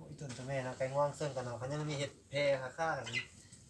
Ib tug tus me no kev ua xeeb ko no qhov nyob me hiv phe ha khab,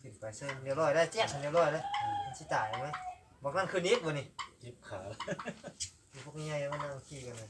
tim pais xeeb liab loj dab tsi liab loj dab, tsis tas mas, npam nan khwv nib ua ni, pub nyaj mas nan khi ko na.